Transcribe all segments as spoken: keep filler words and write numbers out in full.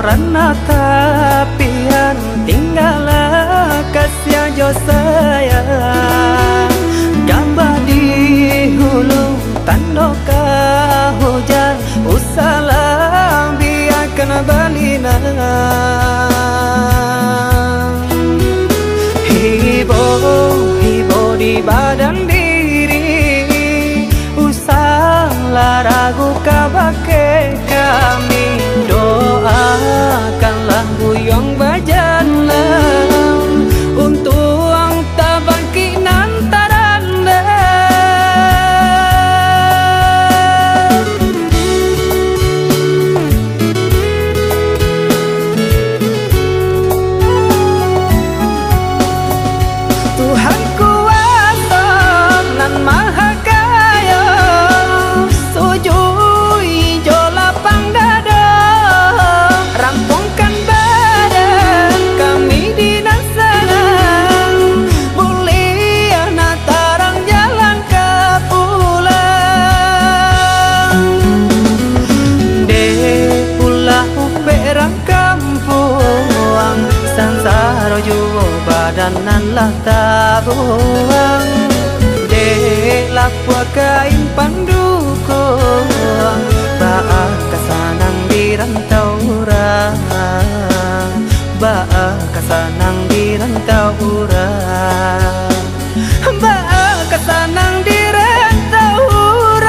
Karano tapian tinggalah kasiah jo sayang. Gambah di hulu tando ka hujan, usahlah biakan balinang. Hibo, hibo di badan diri, usahlah ragu kabake kami. Doakanlah buyuang bajalan, untuang tabangkik nan tarandam. Tuhan kuaso nan maha kayo, sujui jo lapang dado, rampuangkan badan kami di nan sanang, buliah nak tarang jalan ka pulang. Dek ulah upek rang kampuang, sansaro juo badan nan lah tabuang. Dek lapuah kain pandukuang, baa ka sanang di rantau urang, baa ka sanang di rantau urang. Baa ka sanang di rantau urang.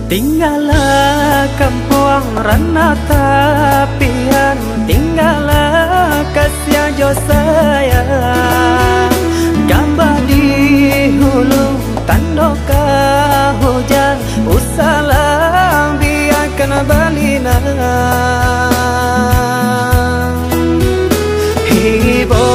Tinggalah kampuang rantau tapian, tinggalah kasiah jo sayang. Gambah di hulu tando ka hujan, usahlah biakan balinang. Hibo,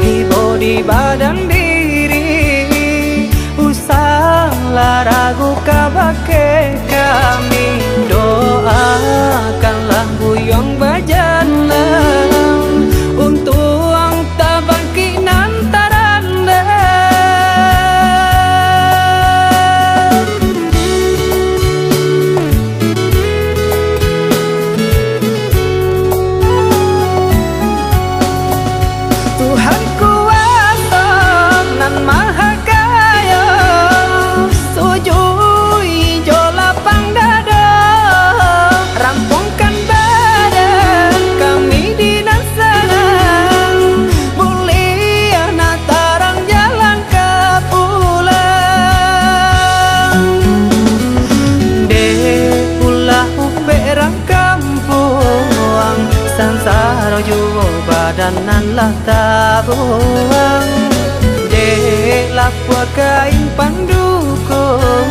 hibo di badan diri, usahlah ragu kabake kami. Doakanlah buyuang bajalan, untuang tabangkik nan tarandam. Tuhan kuaso nan maha kayo, sujui jo lapang dado, rampuangkan badan kami di nan sanang, buliah nak tarang jalan ka pulang. Dek ulah upek rang kampuang, sansaro juo badan nan lah tabuang. Dek lapuah kain pandukuang,